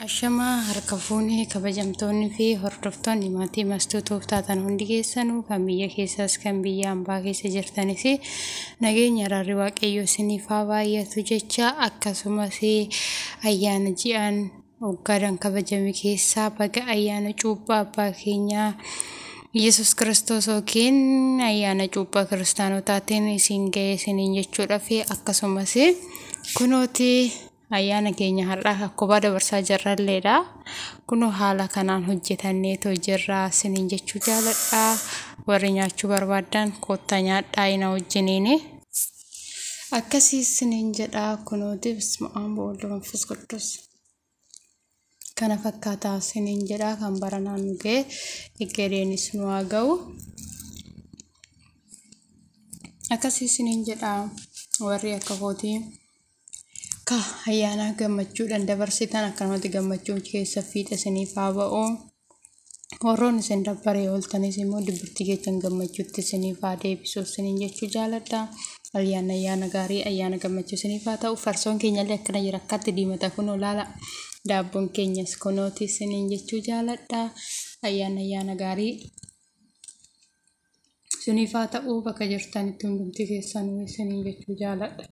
Ashamaa harka fuunee kabajamtoonni fi hordoftoonni maatii Mastuu Tooftaatan hundi keessanuu kan biyya keessaas kan biyya hambaa keessa jirtanis nageenya araarri Waaqayyoo isiniif haa baay'atu jecha, akkasumas ayyaana ji'aan waggaadhaan kabajame keessaa baga ayyaana cuuphaa abbaa keenyaa Yesus Kiristoos yookiin ayyaana cuuphaa kiristaanotaatiin isin ga'e isiniin jechuudha. Fi akkasumas kunooti ayyaana keenya har'aa akkuma dabarsaa jirralleedha. Kunoo haala kanaan hojjetanneetoo jirra isiniin jechuu jaaladha. Warri nyaachuu barbaaddan koottaa nyaadhaa ina wajjiniini. Akkasii isiniin jedha, kunooti bisma aab ወወልድ ወመንፈስ ቅዱስ kana fakkaataa isiniin jedha. Kan baranaan nu ga'e egereenis nu haa ga'u. Akkasii isiniin jedha, warri akka kootii ka ayyaana gammachuudhaan dabarsitan akkanumatti gammachuun keessa fiixa isiniif haa ba'u. Warroon isin dabbaree ooltanis immoo dubbirtii keessan gammachuutti isiniif haa deebisu isiniin jechuu jaaladha. Ayyaana ayyaana gaarii, ayyaana gammachuu isiniif haa ta'u. Farsoon keenyallee akkana jira, akkatti diimata kunoo laala. Daabboon keenyas kunooti isiniin jechuu jaaladha. Ayyaana ayyaana gaarii isiniif haa ta'u bakka jirtanitti hundumti keessanuu isiniin jechuu jaaladha.